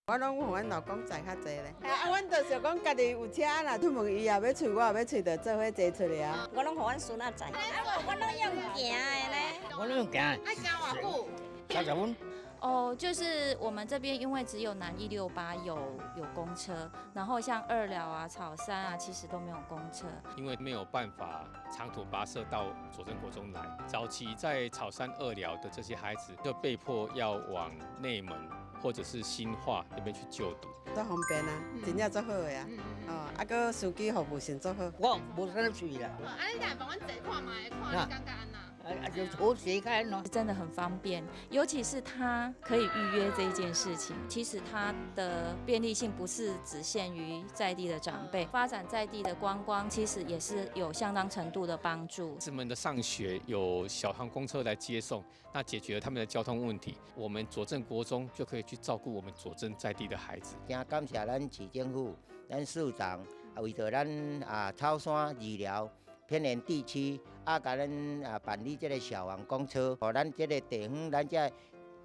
我攏予阮老公載較濟咧。啊，阮就想講家己有車啦，出門伊也欲揣，我也欲揣，就做伙坐出來啊。我攏予阮孫仔載，我攏用行的咧。我攏用行的。愛行偌久？30分。哦，就是我們這邊因為只有南168有公車，然後像二寮啊、草山啊，其實都沒有公車。因為沒有辦法長途跋涉到左鎮國中來，早期在草山二寮的這些孩子就被迫要往內門或者是新化那邊去就讀。足方便啊，真正足好的啊，哦，啊，閣司機服務性足好。我無啥注意啦。啊，你來幫阮坐看覓，看你感覺按怎？啊，就好時間咯。真的很方便，尤其是它可以預約這一件事情。其實它的便利性不是只限於在地的長輩，發展在地的觀光，其實也是有相當程度的幫助。孩子們的上學有小黃公車來接送，那解決了他們的交通問題。我們左鎮國中就可以去照顧我們左鎮在地的孩子。真感謝咱市政府、咱市長啊，為著咱啊草山二寮偏遠地區啊，共咱啊辦理這個小黃公車，予咱這個地方，咱這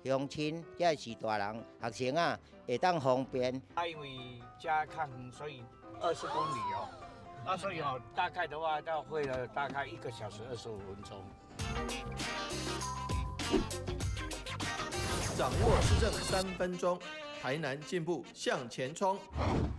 鄉親，這是大人學生啊，會當方便。啊，因為遮較遠，所以20公里哦，啊，所以哦，大概的話要花了大概1個小時25分鐘。掌握市政3分鐘，台南進步向前衝。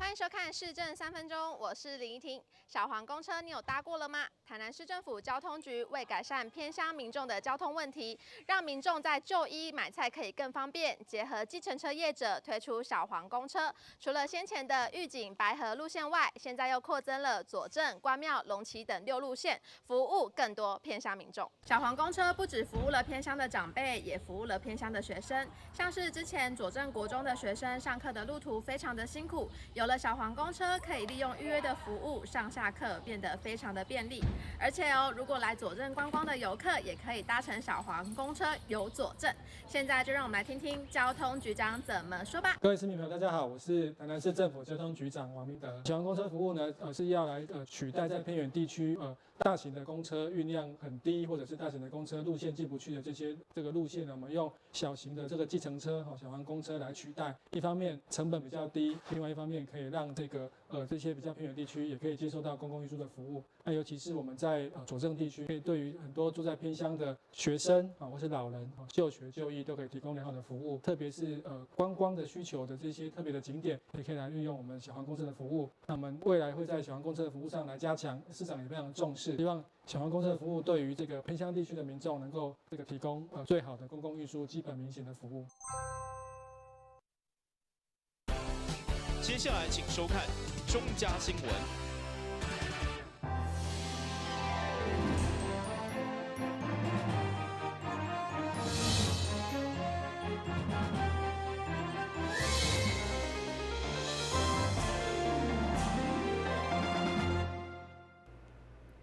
歡迎收看市政三分鐘，我是林怡婷。小黃公車你有搭過了嗎？台南市政府交通局為改善偏鄉民眾的交通問題，讓民眾在就醫買菜可以更方便，結合計程車業者推出小黃公車。除了先前的玉井、白河路線外，現在又擴增了左鎮、關廟、龍崎等6路線，服務更多偏鄉民眾。小黃公車不只服務了偏鄉的長輩，也服務了偏鄉的學生。像是之前左鎮國中的學生上課的路途非常的辛苦，有了小黃公車，可以利用預約的服務，上下課變得非常的便利。而且哦，如果來左鎮觀光的遊客，也可以搭乘小黃公車遊左鎮。現在就讓我們來聽聽交通局長怎麼說吧。各位市民朋友，大家好，我是台南市政府交通局長王明德。小黃公車服務呢，是要來取代在偏遠地區大型的公車運量很低，或者是大型的公車路線進不去的這些這個路線呢，我們用小型的這個計程車哈小黃公車來取代。一方面成本比較低，另外一方面可以讓這個這些比較偏遠地區也可以接受到公共運輸的服務。那尤其是我們在左鎮地區，可以對於很多住在偏鄉的學生啊，或是老人就學就醫都可以提供良好的服務。特別是觀光的需求的這些特別的景點，也可以來運用我們小黃公車的服務。那我們未來會在小黃公車的服務上來加強，市長也非常重視，希望小黃公車的服務對於這個偏鄉地區的民眾能夠這個提供最好的公共運輸基本民生的服務。接下來請收看中嘉新聞。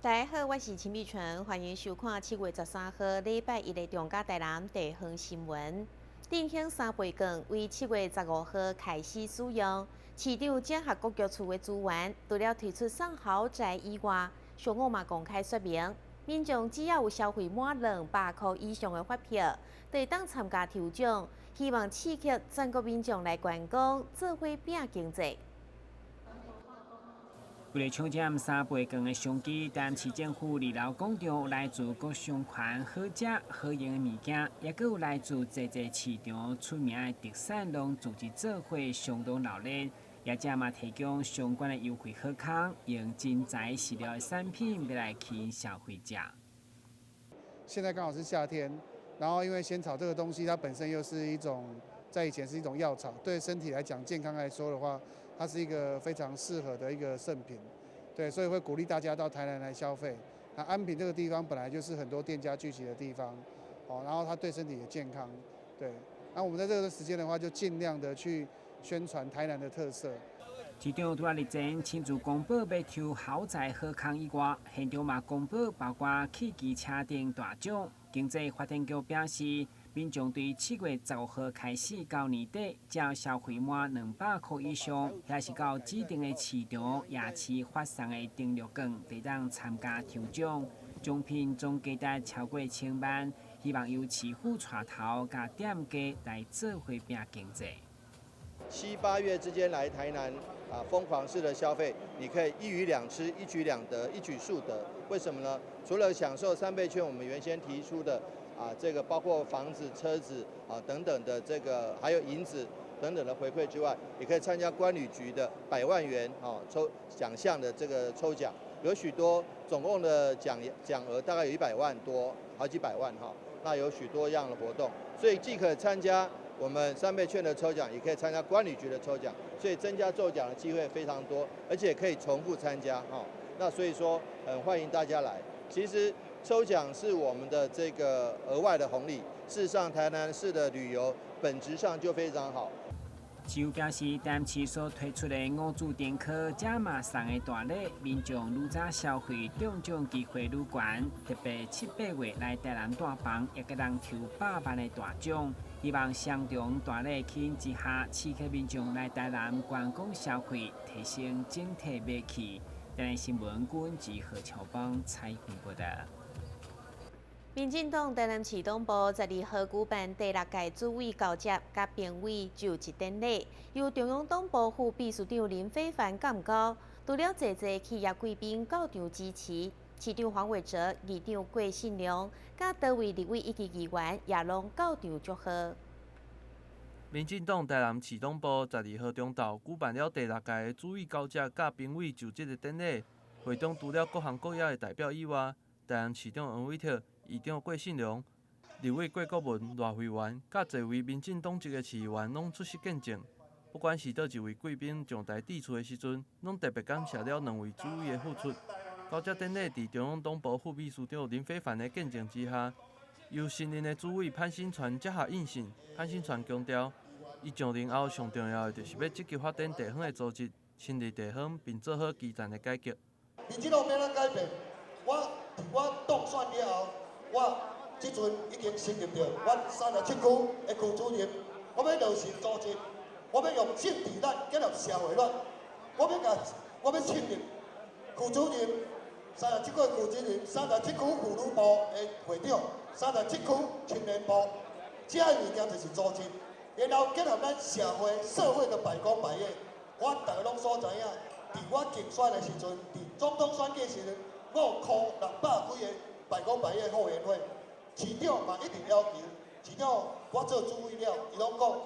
大家好，我是陳美純，歡迎收看7月13號禮拜一的中嘉台南地方新聞。振興三倍券為7月15號開始使用，市長整合各局處的資源，除了推出送豪宅以外，上午嘛公開說明，民眾只要有消費滿200箍以上的發票，就會當參加抽獎，希望刺激全國民眾來觀光，做伙拼經濟。為了搶佔三倍券的商機，台南市政府二樓廣場來自各商圈好食好用的物件，也閣有來自濟濟市場出名的特產，攏組織做伙相當熱鬧。業者嘛提供相關的優惠好康，用真材實料的產品來吸引消費者。現在剛好是夏天，然後因為仙草這個東西，它本身又是一種在以前是一種藥草，對身體來講健康來說的話，它是一個非常適合的一個聖品，對，所以會鼓勵大家到台南來消費。那安平這個地方本來就是很多店家聚集的地方，哦，然後它對身體也健康，對。那我們在這個時間的話，就盡量的去宣傳台南的特色。市長除了日前親自公布欲抽豪宅好康以外，現場嘛公布包括汽機車頂大獎。經濟發展局表示，民眾對7月15號開始到年底，只要消費滿200箍以上，抑是到指定的市場夜市發送的登錄券，就當參加抽獎。獎品總價值超過1000萬，希望由市府帶頭，共店家來做伙拼經濟。7、8月之間來台南啊，瘋狂式的消費，你可以一魚兩吃，一舉兩得，一舉數得。為什麼呢？除了享受三倍券，我們原先提出的啊，這個包括房子、車子啊等等的這個，還有銀子等等的回饋之外，也可以參加觀旅局的百萬元啊抽獎項的這個抽獎，有許多總共的獎額大概有100萬多，好幾百萬哈。那有許多樣的活動，所以既可參加我們三倍券的抽獎，也可以參加觀旅局的抽獎，所以增加中獎的機會非常多，而且可以重複參加哈。那所以說，很歡迎大家來。其實抽獎是我們的這個額外的紅利。事實上，台南市的旅遊本質上就非常好。市府表示，台南市所推出的五注電科加碼送的大禮，民眾愈早消費，中獎機會愈懸。特別7、8月來台南帶房，會當抽百萬的大獎。希望雙重大禮吸引之下，刺激民眾來台南觀光消費，提升整體買氣。台南新聞郭文吉何喬邦採訪報導。民進黨台南市黨部12號舉辦第六屆主委交接佮評委就職典禮，由中央黨部副秘書長林飛帆監交，除了濟濟企業貴賓到場支持，市長黃偉哲、議長郭信良、佮多位立委以及議員也攏到場祝賀。民進黨台南市黨部12號中晝舉辦了第六屆的主委交接佮評委就職的典禮，會中除了各行各業的代表以外，台南市長黃偉哲、議長郭信良、立委郭國文、賴慧媛，佮濟位民進黨籍的市議員攏出席見證。不管是佗一位貴賓上台致辭的時陣，攏特別感謝了兩位主委的付出。交接典禮佇中央黨部副秘書長林飛帆的見證之下，由新任的主委潘新傳接下印信。潘新傳強調，伊上任後上重要的就是欲積極發展地方的組織，親歷地方，並做好基層的改革。民進黨欲按怎改變？我當選了後，我這陣已經成立著阮37區的區主任，我欲落實組織，我欲用政治力結合社會力，我欲設立區主任，三十七區的區主任，37區婦女部的會長，37區青年部，這个物件就是組織，然後結合咱社會的百工百業，我逐家攏所知影，佇我競選的時陣，佇總統選舉時陣，5箍600幾个百工百業後援會，市長嘛一直要求，市長我做主委了，伊攏講，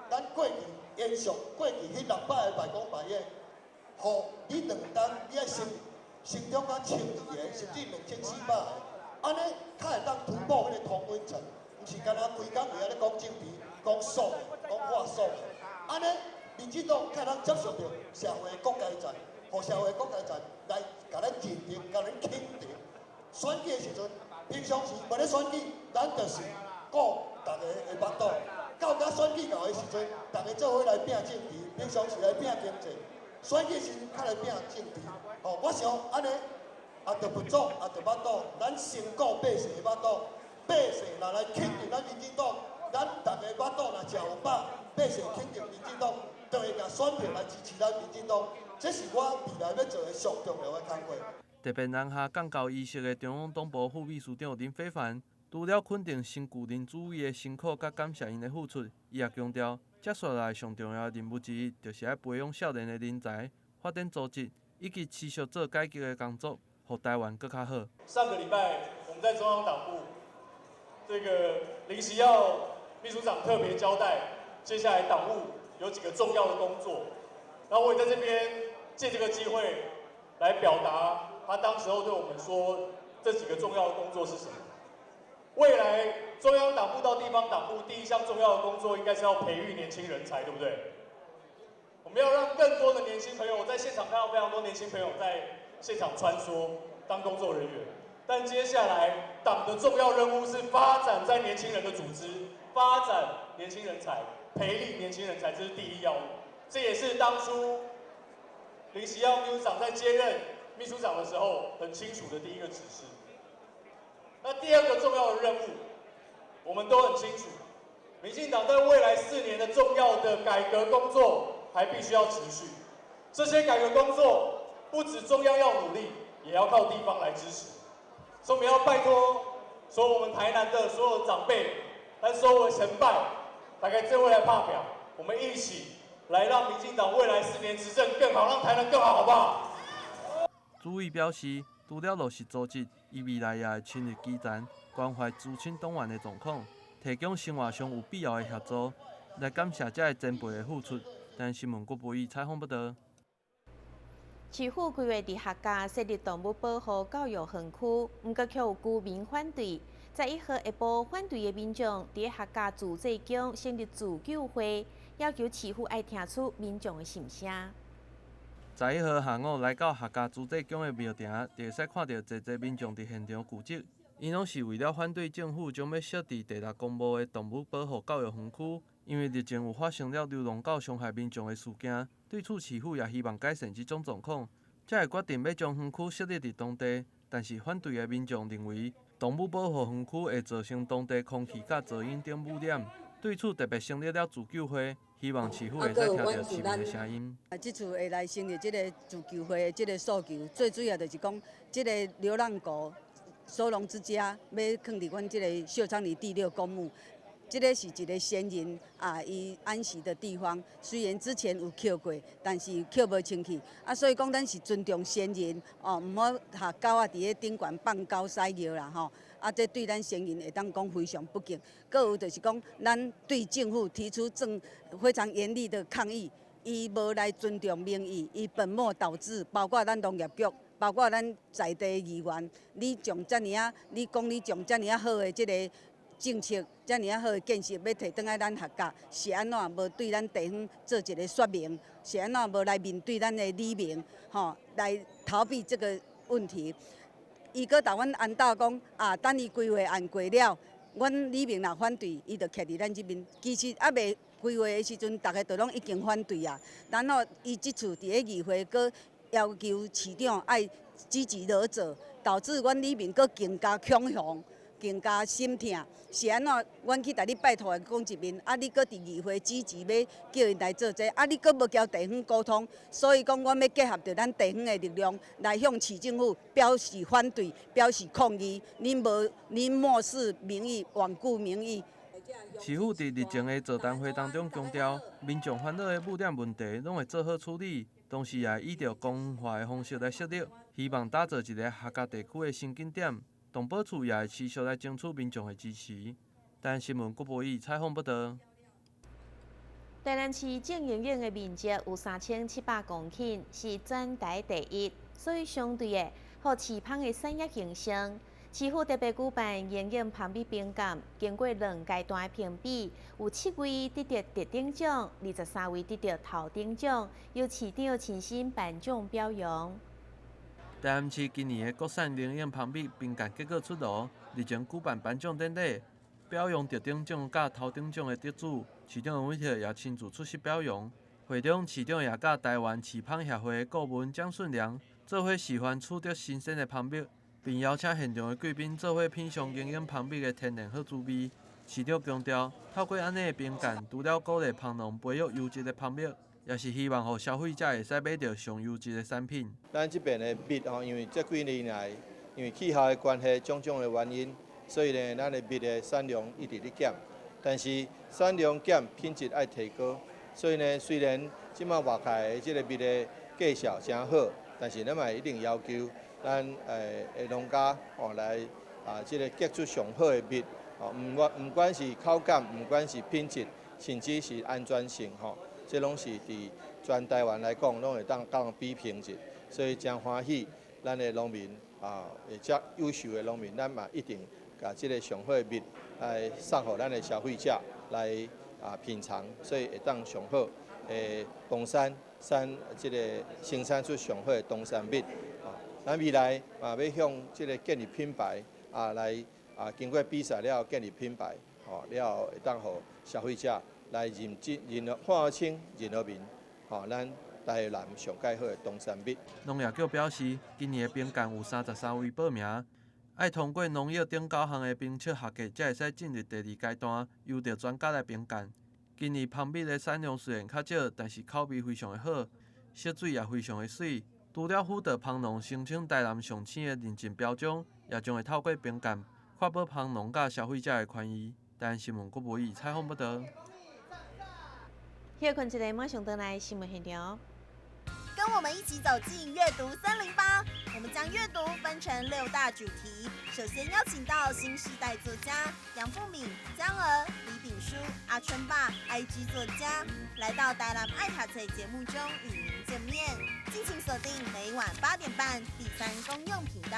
咱過去延續過去彼600個百工百業，予你兩冬你愛成成長到1200個，甚至2400個，按呢較會當突破彼个同溫層，毋是干焦規工佇遐咧講政治、講爽的、講話爽的，按呢民進黨較會當接受著社會各階層，予社會各階層來共咱認定、共咱肯定。選舉的時陣，平常時無咧選舉，咱就是顧逐家的腹肚。到甲選舉到的時陣，逐家做伙來拼政治，平常時來拼經濟。選舉時陣較來拼政治。吼，我想按呢，也著不足，也著腹肚。咱先顧百姓的腹肚，百姓若來肯定咱民進黨，咱逐家腹肚若食有飽，百姓肯定民進黨，就會共選票來支持咱民進黨。這是我未來欲做的上重要的工作。特別南下幹交儀式的中央黨部副秘書長林飛帆，除了肯定新舊任主委的辛苦佮感謝𪜶的付出，伊也強調，接下來上重要的任務之一，就是愛培養少年的人才，發展組織，以及持續做改革的工作，予台灣閣較好。上個禮拜我們在中央黨部，這個林錫耀秘書長特別交代，接下來黨務有幾個重要的工作，那我也在這邊借這個機會來表達他當時候對我們說這幾個重要的工作是什麼。未來中央黨部到地方黨部第一項重要的工作，應該是要培育年輕人才，對不對？我們要讓更多的年輕朋友，我在現場看到非常多年輕朋友在現場穿梭當工作人員，但接下來黨的重要任務是發展在年輕人的組織，發展年輕人才，培力年輕人才，這是第一要務。這也是當初林錫耀秘書長在接任秘書長的時候很清楚的第一個指示。那第二個重要的任務，我們都很清楚，民進黨在未來4年的重要的改革工作還必須要持續。這些改革工作不止中央要努力，也要靠地方來支持。所以我們要拜託所有我們台南的所有長輩，和所有的前輩，大家做伙來拍拚，我們一起來讓民進黨未來4年執政更好，讓台南更好，好不好？主委表示，除了落實組織，伊未來也會深入基層，關懷資深黨員的狀況，提供生活上有必要的協助，來感謝這个前輩的付出。台視新聞郭博宇採訪報導。市府規劃佇客家設立動物保護教育園區，毋過卻有居民反對。11號下晡，反對的民眾佇客家自治宮成立自救會，要求市府愛聽取民眾的心聲。11號下午來到客家自治宮的廟埕，就會使看著濟濟民眾佇現場聚集。𪜶攏是為了反對政府將欲設佇第六公墓的動物保護教育園區，因為日前有發生了流浪狗傷害民眾的事件，對此市府也希望改善這種狀況，才會決定欲將園區設立佇當地。但是反對的民眾認為，動物保護園區會造成當地空氣佮噪音等污染，對此特別成立了自救會，希望市府會使聽著市民的聲音。啊，這次會來成立這个自救會的這个訴求，最主要就是講，這个流浪狗收容之家欲囥佇阮這个秀昌里第六公墓，這个是一个先人啊，伊安息的地方。雖然之前有抾過，但是抾無清氣啊，所以講咱是尊重先人哦，毋好予狗仔佇咧頂懸放狗屎尿啦吼。啊，這對咱先人會當講非常不敬。閣有就是講，咱對政府提出正非常嚴厲的抗議，伊無來尊重民意，伊本末倒置，包括咱農業局。包括咱在地議員，你將遮爾仔，你講你將遮爾仔好的這个政策，遮爾仔好的建設，欲提轉來咱客家，是按怎無對咱地方做一个說明？是按怎無來面對咱的里民，吼，來逃避這个問題？伊閣共阮安導講啊，等伊規劃案過了，阮里民若反對，伊就徛佇咱這邊。其實猶未規劃的時陣，逐家都攏已經反對啊。然後伊這次佇咧議會閣要求市長愛積極落做，導致阮里民閣更加恐慌，更加心疼。是按怎？阮去共你拜託的講一面，啊，你閣佇議會積極欲叫𪜶來做這個，啊，你閣無交地方溝通，所以講，阮欲結合著咱地方的力量，來向市政府表示反對，表示抗議。恁無，恁漠視民意，罔顧民意。市府佇日前的座談會當中強調，民眾煩惱的污染問題攏會做好處理，同時也會依著公園化的方式來設立，希望打造一个客家地區的新景點。動保處也會持續來爭取民眾的支持。台視新聞郭博宇採訪報導。台南市種鷹眼的面積有3700公頃，是全台第一，所以相對的，予飼蜂的產業興盛。市府特別舉辦鷹眼蜂蜜評鑑，經過兩階段的評比，有七位得著特等獎，23位得著頭等獎，由市長親身頒獎表揚。台南市今年的國產鷹眼蜂蜜評鑑結果出爐，日前舉辦頒獎典禮，表揚特等獎佮頭等獎的得主。市長黃偉哲也親自出席表揚。會中，市長也佮台灣飼蜂協會顧問蔣順良做伙示範取得新鮮的蜂蜜，並邀請現場的貴賓做伙品嘗鷹眼蜂蜜的天然好滋味。市長強調，透過按呢的評鑑，除了鼓勵蜂農培育優質的蜂蜜，也是希望予消費者會使買著上優質的產品。咱這邊的蜜吼，因為這幾年來，因為氣候的關係，種種的原因，所以呢，咱的蜜的產量一直咧減。但是產量減，品質愛提高。所以呢，雖然這馬外界的這个蜜的價數誠好，但是咱嘛一定要求咱的農家哦來啊，這个結出上好的蜜哦，毋管是口感，毋管是品質，甚至是安全性吼。這攏是佇全台灣來講，攏會當佮人比品質，所以誠歡喜，咱的農民啊，會遮優秀的農民，咱嘛一定共這个上好的蜜來送予咱的消費者來啊品嘗，所以會當上好的冬山產這个生產出上好的冬山蜜。啊，咱未來嘛欲向這个建立品牌啊，來啊經過比賽了後建立品牌，吼了後會當予消費者來認知、認看清、認得明，吼，咱台南上蓋好的冬山蜜。農業局表示，今年的評鑑有33位報名，愛通過農藥等九項的評測合格，才會使進入第二階段，由著專家來評鑑。今年蜂蜜的產量雖然較少，但是口味非常的好，色水也非常的媠。除了輔導蜂農申請台南上青的認證標章，也將會透過評鑑，確保蜂農佮消費者的權益。台視新聞郭博宇採訪報導。歇睏一下，馬上轉來新聞現場。跟我們一起走進閱讀308，我們將閱讀分成六大主題。首先邀請到新世代作家楊富敏、江娥、李炳書、阿春爸、IG 作家，來到台南愛讀冊節目中與您見面。敬請鎖定每晚8點半第三公用頻道。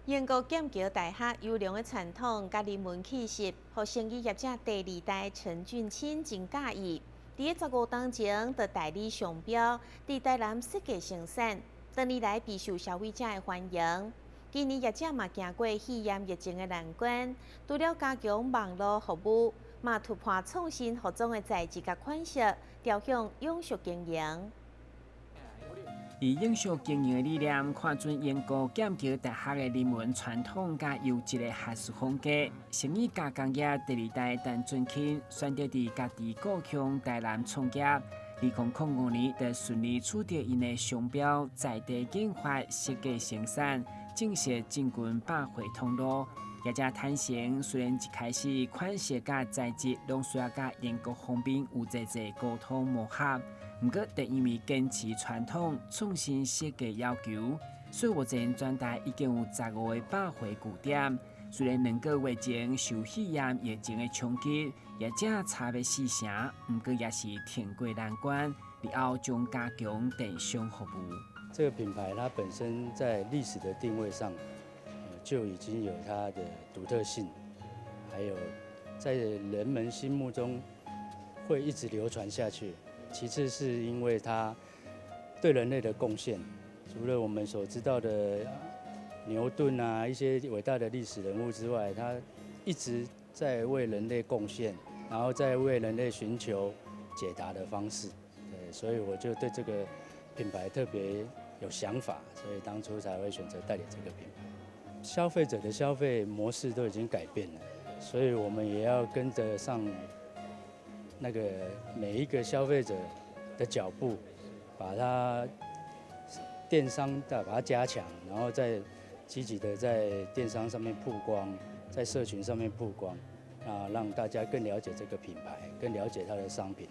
英國劍橋大學優良的傳統佮人文氣息，予生意業者第二代陳俊卿真佮意。佇咧15冬前，就代理商標，佇台南設計生產，多年來備受消費者的歡迎。今年業者嘛行過肺炎疫情的難關，除了加強網路服務，嘛突破創新服裝的材質佮款式，朝向永續經營。以永續經營的理念，看準英國劍橋大學的人文傳統佮優質的學術風格，生意加工業第二代陳俊卿選擇佇家己故鄉台南創業。2005年就順利取得𪜶的商標，在地研發設計生產，正式進軍百貨通路。業者坦承，雖然一開始款式佮材質攏需要佮英國方面有濟濟溝通磨合。毋過，就因為堅持傳統、創新設計要求，所以目前全台已經有15個百貨據點。雖然2個月前受肺炎疫情的衝擊，業者差欲四成，毋過也是挺過難關，日後將加強電商服務。這個品牌它本身在歷史的定位上，就已經有它的獨特性，還有在人們心目中會一直流傳下去。其次是因為它對人類的貢獻，除了我們所知道的牛頓啊一些偉大的歷史人物之外，他一直在為人類貢獻，然後在為人類尋求解答的方式。對，所以我就對這個品牌特別有想法，所以當初才會選擇代理這個品牌。消費者的消費模式都已經改變了，所以我們也要跟得上那個每一個消費者的腳步，把它電商的把它加強，然後再積極的在電商上面曝光，在社群上面曝光，啊，讓大家更了解這個品牌，更了解它的商品。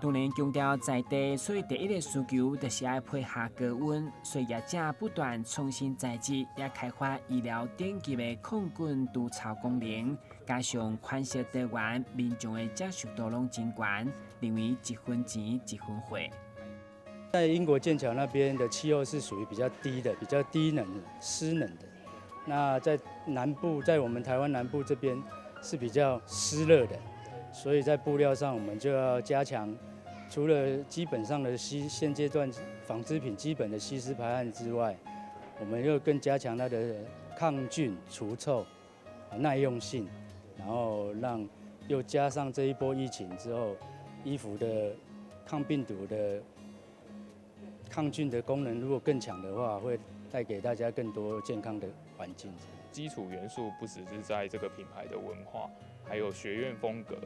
當然強調在地，所以第一个需求就是愛配合高溫，所以業者不斷創新材質，也開發醫療頂級的抗菌除臭功能，加上款式多元，民眾的接受度攏真懸，認為一分錢一分貨。在英國劍橋那邊的氣候是屬於比較低的、比較低冷、濕冷的。那在南部，在我們台灣南部這邊是比較濕熱的，所以在布料上我們就要加強。除了基本上的吸，現階段紡織品基本的吸濕排汗之外，我們又更加強它的抗菌、除臭、耐用性，然後讓又加上這一波疫情之後，衣服的抗病毒的抗菌的功能如果更強的話，會帶給大家更多健康的環境。基礎元素不只是在這個品牌的文化，還有學院風格，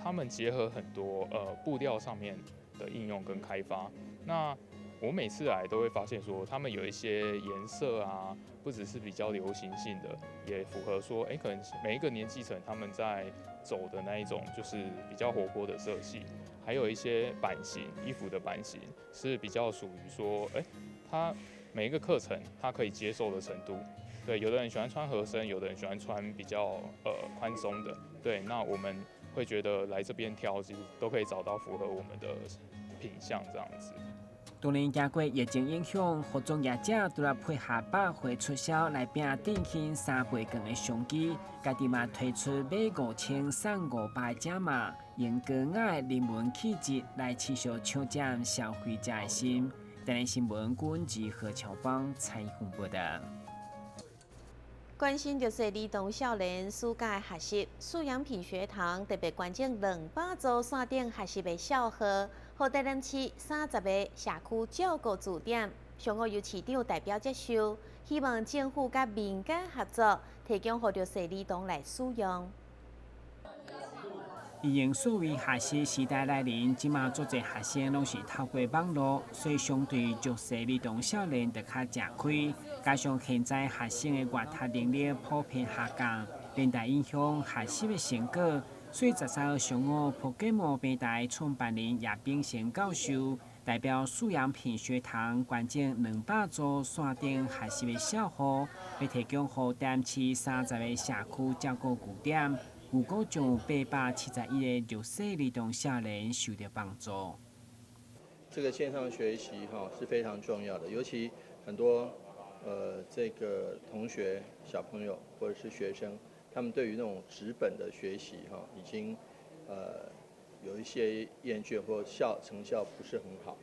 他們結合很多布料上面的應用跟開發。那我每次來都會發現說，他們有一些顏色啊，不只是比較流行性的，也符合說，可能每一個年紀層他們在走的那一種就是比較活潑的色系，還有一些版型，衣服的版型是比較屬於說，它每一個課程它可以接受的程度。對，有的人喜歡穿合身，有的人喜歡穿比較寬鬆的。對，那我們會覺得來這邊挑，其實都可以找到符合我們的品相這樣子。當然，經過疫情影響，服裝業者除了配合百貨促銷來拼振興三倍券的商機，家己嘛推出買5000送500的價碼，用高雅的人文氣質來持續搶佔消費者的心。台南新聞郭文吉何喬邦採訪報道。關心弱勢兒童少年暑假學習，素養品學堂特別捐贈200組線頂學習的校號，予台南市30個社區照顧據點。上午由市長代表接受，希望政府佮民間合作，提供予弱勢兒童來使用。因應數位學習時代來臨，這馬足濟學生攏是透過網路，所以相對弱勢兒童少年就較食虧。加上現在學生的閱讀能力普遍下降，連帶影響學習的成果。所以13號上午，普吉摩平台創辦人葉秉成教授代表素養品學堂捐贈200組線頂學習的校號，欲提供予台南市30個社區照顧據點。預估將有871個弱勢兒童少年受著幫助。這個線上學習哈是非常重要的，尤其很多這個同學、小朋友或者是學生，他們對於那種紙本的學習哈已經有一些厭倦或成效不是很好，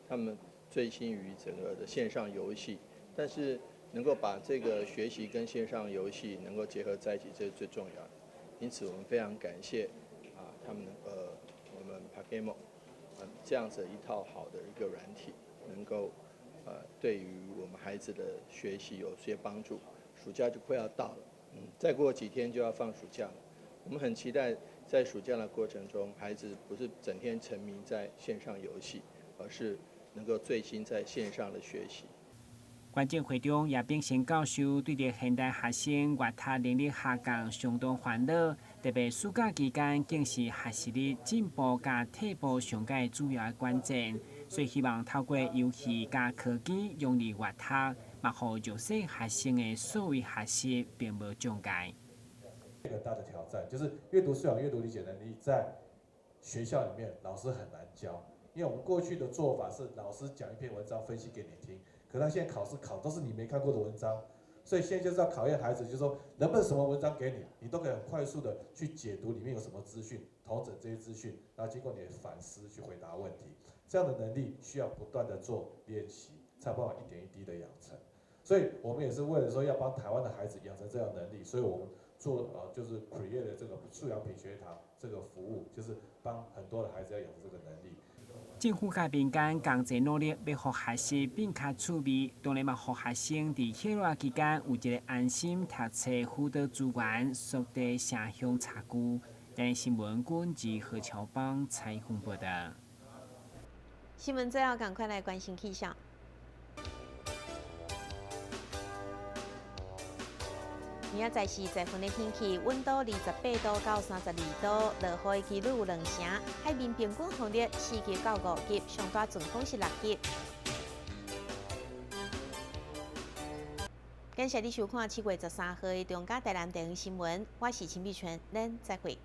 他們醉心於整個的線上遊戲，但是能夠把這個學習跟線上遊戲能夠結合在一起，這是最重要的。因此，我們非常感謝啊，他們我們 PaGamO 啊這樣子一套好的一個軟體，能夠對於我們孩子的學習有些幫助。暑假就快要到了，再過幾天就要放暑假了。我們很期待在暑假的過程中，孩子不是整天沉迷在線上遊戲，而是能夠醉心在線上的學習。捐贈會中，葉秉成教授對著現代學生閱讀能力下降相當煩惱，特別暑假期間更是學習力進步佮退步上蓋主要的關鍵，所以希望透過遊戲佮科技融入閱讀，嘛予弱勢學生的數位學習並無障礙。一個大的挑戰就是閱讀素養、閱讀理解能力，在學校裡面老師很難教，因為我們過去的做法是老師講一篇文章分析給你聽。可他現在考試考都是你沒看過的文章，所以現在就是要考驗孩子，就是說能不能什麼文章給你，你都可以很快速的去解讀裡面有什麼資訊，統整這些資訊，然後經過你的反思去回答問題。這樣的能力需要不斷的做練習，才有辦法一點一滴的養成。所以我們也是為了說要幫台灣的孩子養成這樣的能力，所以我們做就是 create 的這個素養品學堂這個服務，就是幫很多的孩子要養成這個能力。政府佮民間仝齊努力，欲予學習變較趣味，當然嘛，予學生佇歇熱期間有一個安心讀冊輔導資源，縮短城鄉差距。台視新聞軍自何喬邦採訪報道。新聞最後，趕快來關心氣象。明仔載是十分的天氣，溫度28度到32度，落雨的幾率有2成。海面平均風力4級到5級，上大陣風是6級。感謝你收看7月13號的中嘉台南地方新聞，我是陳美春，咱再會。